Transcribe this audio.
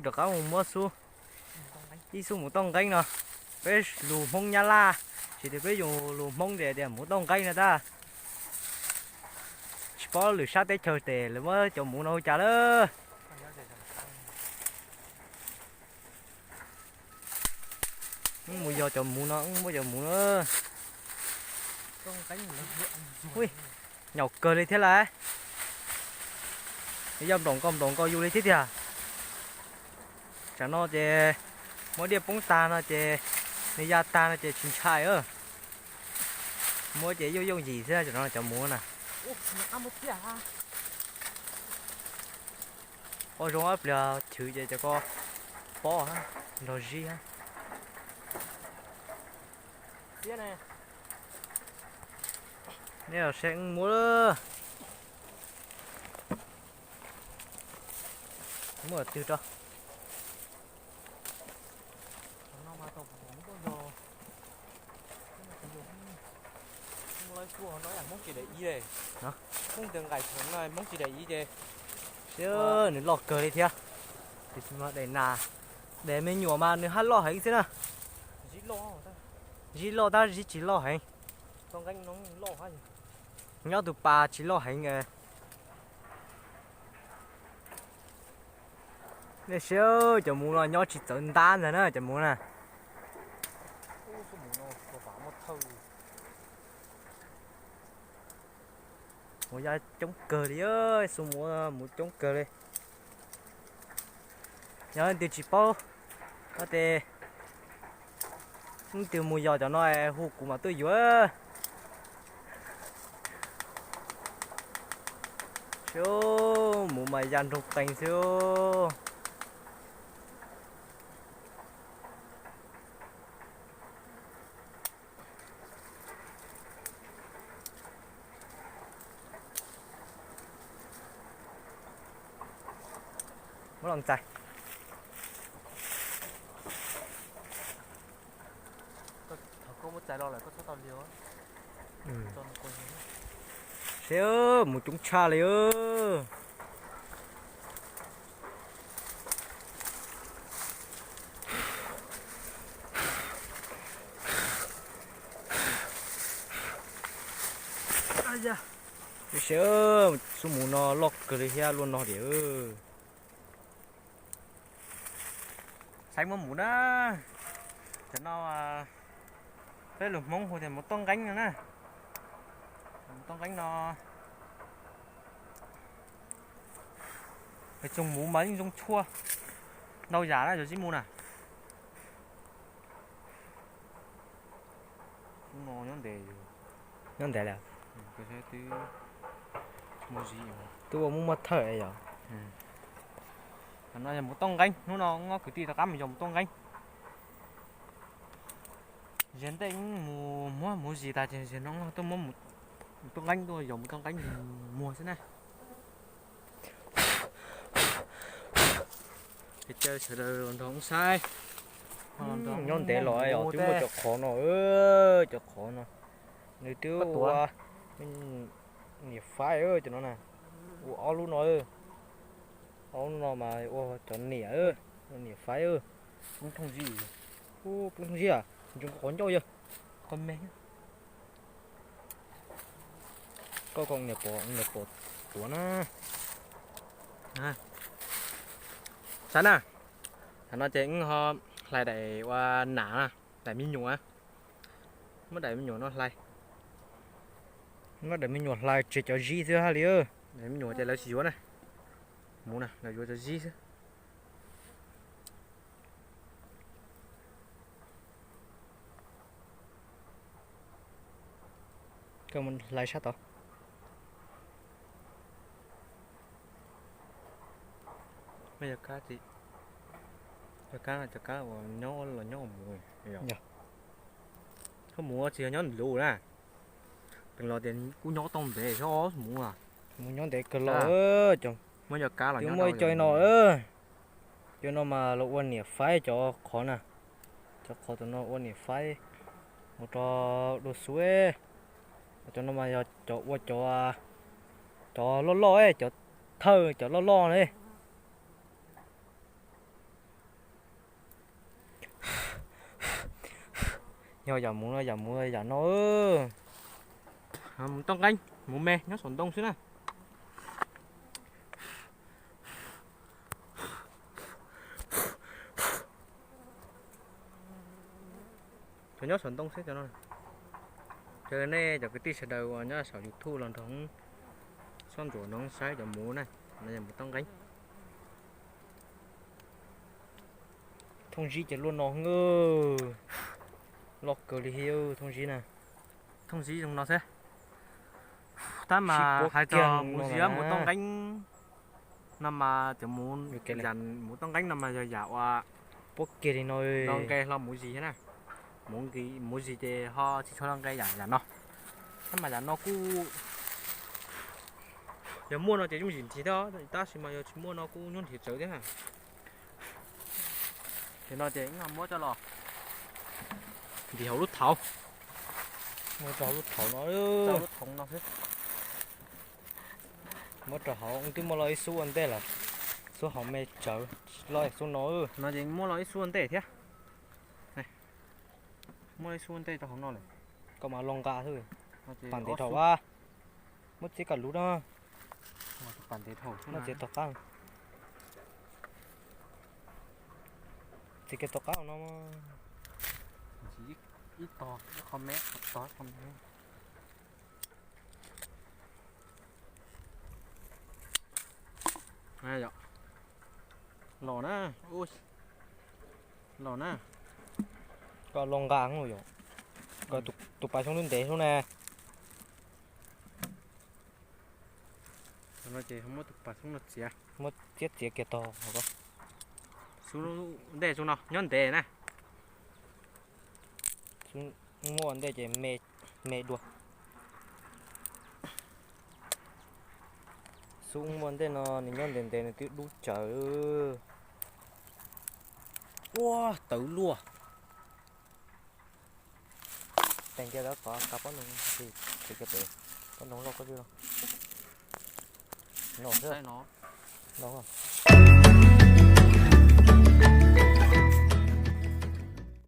Rov qab mus muab xub, ib xub mus toj nqeeb no. Peb lus Hmoob Nyab Laj, tsis tias peb yus lus Hmoob tias tias mus toj nqeeb no tab. Tsis paub lwm sab teb chaws tes lawv muab cov muv no hu cas lawm. Wb mus yos cov muv no, wb muab cov muv no. Nyaum kawg li thiab lauj. Nws yog nplaum nkaus nplaum nkaus yus li thiab tiag. Tsam no ces muab diaj poob tag no ces nws ya tag no ces tsis ntshai. Muab ces yooj yooj yim xwb, tsam no cov muv na. Ob zoo ob pliag chwv ces cov ko pob nrog zib. Nej los saib wb muab, muab twg rau. Siab nws loj kawg li thiab. Tiam sis mas daim nas, daim me nyuam mas nws haj loj heev xwb na. Zib loj tab zib tsis loj heev. Nyob tus pas tsis loj heev. Nej saib cov muv no nyob tsis txawv ntab ntag na cov muv na. Muv ya coob kawg li, xu muv, muv coob kawg li. Yog leej twg tsis paub, no ces leej twg mus yos cov no hu kuv mam tuaj yuav. Xyov, muv mas ya nroog qees xwb. Muab los txais. Seb, mus coob tshaj li. Seb, xub muv no loj kawg li thiab, luaj no tiag. Saib muab muv na. Cov no peb lus Hmoob hu tias muv toj nqeeb no na. Muv toj nqeeb no. Tsoos muv mas yeej zoo tshuaj, ntau yam na cov zib mus na. Nyob ntev lawm. Twb ua muaj muaj thawj yom. No yog mus toj nqeeb, hnub no ob kwv tij rov qab mus yos mus toj nqeeb. Ziag ntej mus muab muv zis tas ces ziag no tuaj muab mus toj nqeeb, tuaj yos mus toj nqeeb muag xwb na. Ces caw sawv daws los nrog wb saib. Nyob ntev los yog twb muaj cov qhov no, cov qhov no nws twb ua niam faib cov no na, ua ob lub no, ob lub no mas ua cov niam, niam faib. Poob thooj zib, poob thooj zib, ntsoov qhov ncauj yog qhov me. Koj kom niam pom, niam pom tuav na. Saib na, thaum no ces wb ho hlais daim ua nam na, daim me nyuam. Muab daim me nyuam no hlais. Muab daim me nyuam hlais tseg cov zib xwb hab li. Daim me nyuam ces lawv tsis yuav na. Mus na, lawv yuav cov zib xwb. Koj mus hlais sab tod. Yog kab, yog kab, cov kab uas nyob los nyob mus, yog mus tsis yog nyob luv na. Los tias kuj nyob tau ntev xwb mus. Mus nyob ntev kawg los. Muab cov kab los, twb muaj cov no. Cov no mas los ua niam faib cov qhov na. Cov qhov tom no ua niam faib mus rau dua xub. Cov no mas yog cov ua cov, cov loj loj, cov thawj cov loj loj na. Yog yam muv no, yam muv yam no. Muv toj nqeeb, muv me nyob saum ntoo xwb na. Cov nyob saum ntoo xwb cov no. Ces nej cov kwv tij sawv daws uas nyob saum YouTube los nrog xob ntsuam no saib cov muv na, no yog muv toj nqeeb. Thooj zib ces luaj no, loj kawg li thiab thooj zib na. Thooj zib zoo no xwb. Tab mas hais txog muv zib muv toj nqeeb no mas cov muv, muv toj nqeeb no mas yog yam uas puab kiag li no, nqe hlo muv zis thiab na. Muv zis ces ho tsis tshua nqe yam yam no. Tab mas yam no kuj yog muaj no ces yooj yim nrhiav thiab, tab sis mas yog tsis muaj no kuj nyuaj nrhiav tsawv thiab. Ces no ces muab coj los ntim hauv lub thauv. Muab rau hauv lub thauv no, lub thauv no xwb. Muab rau hauv, twb muaj loj ib xub ua ntej lawm, xub hauv me tsawv, loj xub no. No ces muab loj ib xub ua ntej thiab. Muab ib xub ua ntej rau hauv no lawm. Koj mas loj nqa xwb. Pas ntev dhau a. Muab txiav kom luv na. Pas ntev dhau, muab txiav tom qab. Txiav kiag tom qab no. Ib tog ib qho me, tog ib qho me. Los na, los na. Koj loj nqa yom. Koj tus pas xyoob ntev xyoob na. No ces muab tus pas xyoob no txiav. Muab txiav txiav kiag tog. Xub ntej xub no nyob ntev na. Xub muaj ntej ces me dua. Xub muaj ntej no nws nyob ntev ntev nws twb dub tsawv. Ua tawv luaj. Teem kiag lawv qhov kav pob ntoo, pob ntoo loj koj li los. No xwb. No.